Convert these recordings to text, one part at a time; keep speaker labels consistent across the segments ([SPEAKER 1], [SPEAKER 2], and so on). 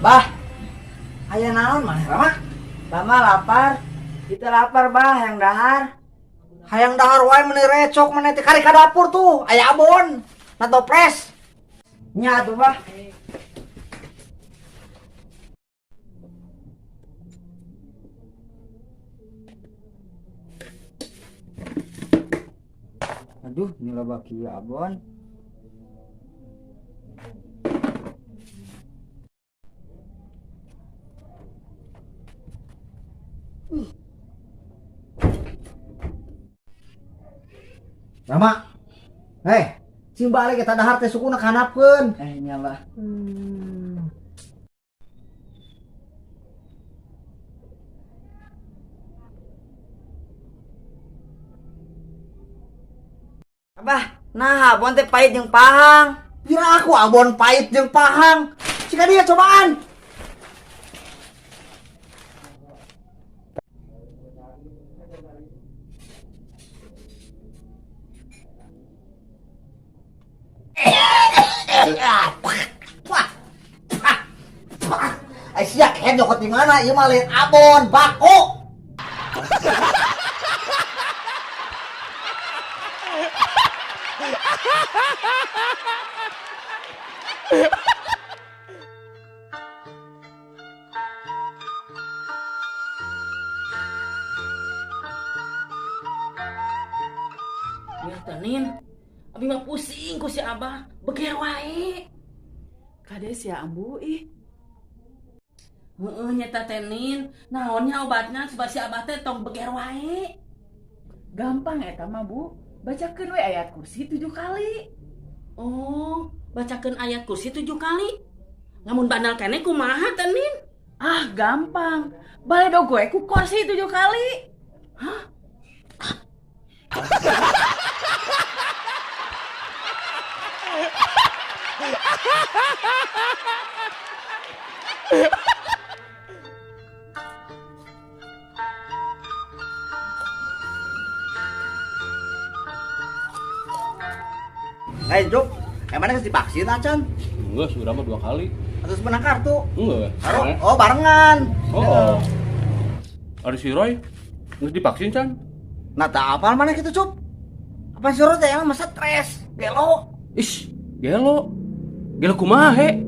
[SPEAKER 1] Bah, aya naon maneh Rama?
[SPEAKER 2] Rama lapar. Kita lapar, Bah, yang dahar.
[SPEAKER 1] Hayang dahar wae meni recok maneh teh kari ka dapur tuh, aya abon. Na toples.
[SPEAKER 2] Nya tuh, Bah. Aduh, ini loba kieu abon.
[SPEAKER 1] Rama. Heh, cing balik eta dahar teh sukuna kanapkeun.
[SPEAKER 2] Nya, Bah. Abah, nah abon teh pahit jeung pahang.
[SPEAKER 1] Kira aku abon pahit jeung pahang. Cika dia cobaan. Aisyah, kayak nyokot di mana? Ieu mah lain abon, bako.
[SPEAKER 3] Ya tenin, abi mah pusing ku si Abah, beger wae.
[SPEAKER 4] Kades ya ambu ih.
[SPEAKER 3] Heeh nyata tenin, naonnya obatna supaya si Abah teh tong beger wae.
[SPEAKER 4] Gampang eta mah Bu, bacakeun we ayat kursi 7 kali.
[SPEAKER 3] Oh, bacakeun ayat kursi 7 kali. Lamun bandal keneh kumaha tenin?
[SPEAKER 4] Ah, gampang. Baledog we ku kursi 7 kali.
[SPEAKER 3] Hah?
[SPEAKER 1] Hei, Cuk, emangnya harus divaksin acan?
[SPEAKER 5] Enggak, sudah mah 2 kali.
[SPEAKER 1] Terus menang kartu?
[SPEAKER 5] Enggak.
[SPEAKER 1] Baru, oh, barengan.
[SPEAKER 5] Oh. Ada si Roy, nggak divaksin, Chan?
[SPEAKER 1] Nah, tak apa mana gitu, Cuk? Apa si Roy teh emang masa stres, gelo.
[SPEAKER 5] Ish, gelo. Gelo kumaha, he?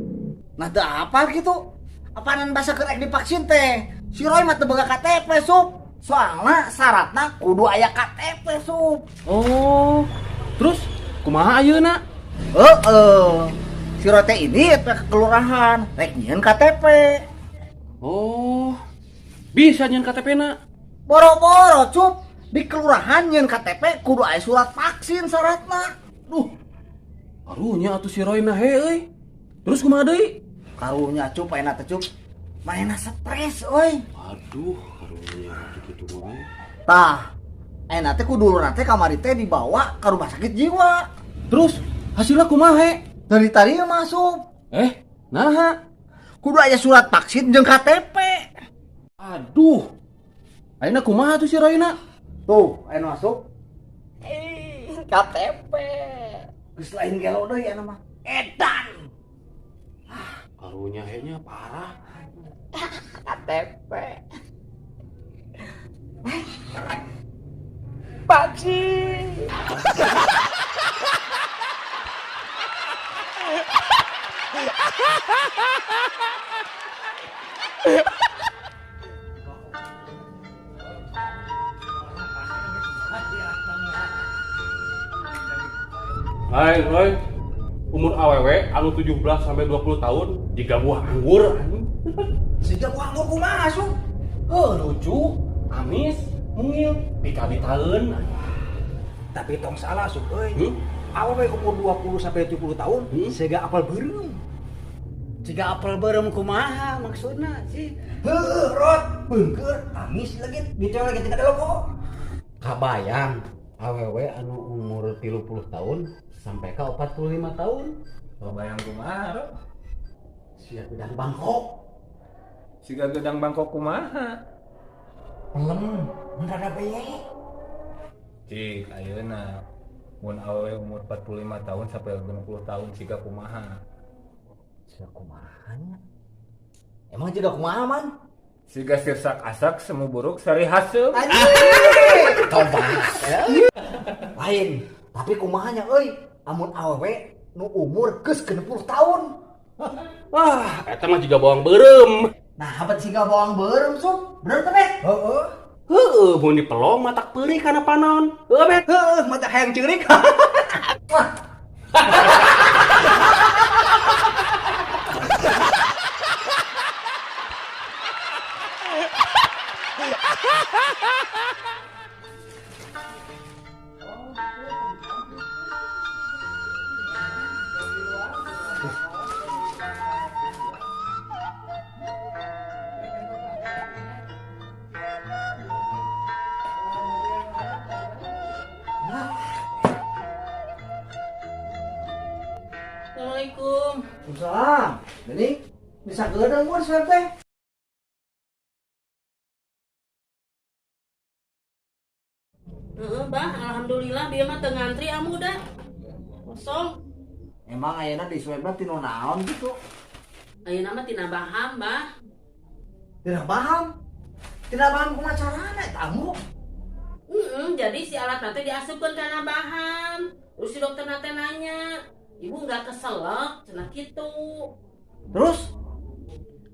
[SPEAKER 1] Nah, tak apa gitu. Apaanan bahasa kerek divaksin teh? Si Roy mah teu boga KTP, Sup. Soalna syaratna kudu aya KTP, Sup.
[SPEAKER 5] Oh. Terus kumaha ayeuna?
[SPEAKER 1] Heeh. Si Roy teh ini teh ke kelurahan, rek nyieun KTP.
[SPEAKER 5] Oh. Bisa nyieun KTP na?
[SPEAKER 1] Boro-boro, Cup. Di kelurahan nyieun KTP kudu aya surat vaksin syaratna.
[SPEAKER 5] Duh. Karunya atuh si Roy na he euy. Terus kumaha deui?
[SPEAKER 1] Karunya, Cup, ayeuna teh, Cup. Manehna stres euy.
[SPEAKER 5] Aduh, karunya atuh kitu mah.
[SPEAKER 1] Tah, ayeuna teh kudu dulurna teh kamari teh dibawa ke rumah sakit jiwa.
[SPEAKER 5] Terus hasilnya kumaha he?
[SPEAKER 1] Dari tadi masuk.
[SPEAKER 5] Naha?
[SPEAKER 1] Kudu aya surat vaksin jeung KTP.
[SPEAKER 5] Aduh. Ayeuna kumaha tuh si Royna?
[SPEAKER 1] Tuh, ayeuna masuk.
[SPEAKER 3] KTP.
[SPEAKER 1] Geus lain gelo deui ayeuna mah. Edan.
[SPEAKER 5] Karunya he nya parah.
[SPEAKER 3] KTP. Vaksin.
[SPEAKER 5] Hai, Roy. Umur awewe anu 17 sampai 20 tahun jiga buah anggur anjing.
[SPEAKER 1] Siga buah anggur kumaha, Su?
[SPEAKER 5] Heuh, lucu, amis, mungil, pikabitaeun.
[SPEAKER 6] Tapi tong salah, Su euy. Awewe umur 20 sampai 70 tahun siga apel beureum.
[SPEAKER 2] Siga apel beureum kumaha maksudna sih?
[SPEAKER 6] Heuh, Rot, beungkeur, amis legit, dicewe lagi tinggal loko.
[SPEAKER 7] Kabayang awewe anu umur 30 tahun sampai ke 45 tahun.
[SPEAKER 8] Kabayang kumaha, Rot?
[SPEAKER 7] Siga gedang Bangkok.
[SPEAKER 8] Siga gedang Bangkok kumaha?
[SPEAKER 6] Pelem, rada beye.
[SPEAKER 8] Cik, ayeuna mun awewe umur 45 tahun sampai 60 tahun siga kumaha?
[SPEAKER 6] Siga kumaha nya?
[SPEAKER 1] Emang juga kumaha man?
[SPEAKER 8] Siga sirsak asak semu buruk sari haseup.
[SPEAKER 1] Anjing. Tobat. Lain, tapi kumahanya euy, amun awewe nu umur geus 60 tahun.
[SPEAKER 5] Wah, eta mah jiga bawang beureum.
[SPEAKER 1] Nah, habat siga bawang beureum, Sup. Bener teh, Bet?
[SPEAKER 6] Heeh.
[SPEAKER 5] Heeh, mun dipelong matak peurih kana panon. Heuh, Bet.
[SPEAKER 6] Heeh, mata hayang ceurik.
[SPEAKER 1] Wah.
[SPEAKER 3] Assalamualaikum.
[SPEAKER 1] Waalaikumsalam. Jadi bisa geudang mun swab teh.
[SPEAKER 3] Heeh, Bah, alhamdulillah dia mah teu ngantri amu dah. Kosong.
[SPEAKER 1] Emang ayeuna di swabna tinu naon gitu?
[SPEAKER 3] Ayeuna mah tina baham, Bah.
[SPEAKER 1] Tina baham. Tina baham kumaha carana eta amu?
[SPEAKER 3] Heeh, jadi si alat teh diasupkeun kana baham. Terus si dokter teh nanya, "Ibu nggak keselak?" Cenah kitu.
[SPEAKER 1] Terus?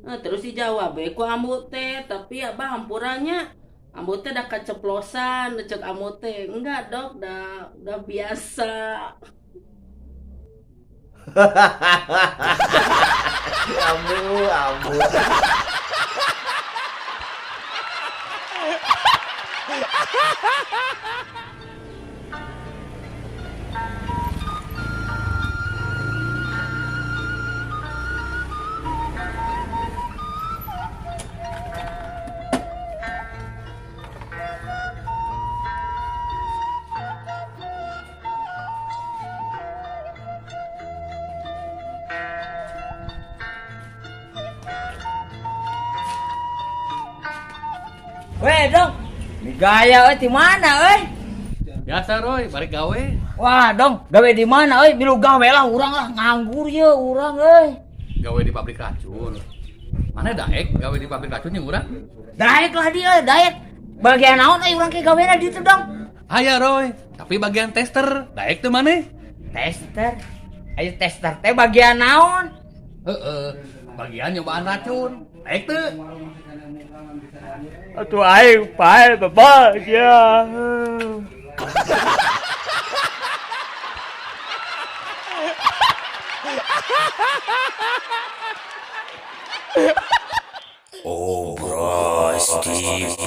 [SPEAKER 3] Nah, terus dijawab we ku ambu teh, tapi abah hampurannya ambu teh dah keceplosan, cek ambu teh. Enggak, Dok, dah biasa.
[SPEAKER 1] Ambu, ambu.
[SPEAKER 9] Weh dong, gaya euy di mana euy?
[SPEAKER 5] Biasa Roy, balik gawe.
[SPEAKER 9] Wah dong, gawe di mana euy? Milu gawe lah urang lah nganggur ye urang euy.
[SPEAKER 5] Gawe di pabrik racun. Mana daek gawe di pabrik racun yang urang?
[SPEAKER 9] Daek lah dia, daek. Bagian naon euy urang ke gawena di ditu dong?
[SPEAKER 5] Aya Roy, tapi bagian tester. Daek teu maneh?
[SPEAKER 9] Tester. Ayo tester teh bagian naon?
[SPEAKER 5] Heeh, bagian nyobaan racun. Daek teu?
[SPEAKER 9] Atuh aing pae bapak ya.
[SPEAKER 10] Obras TV.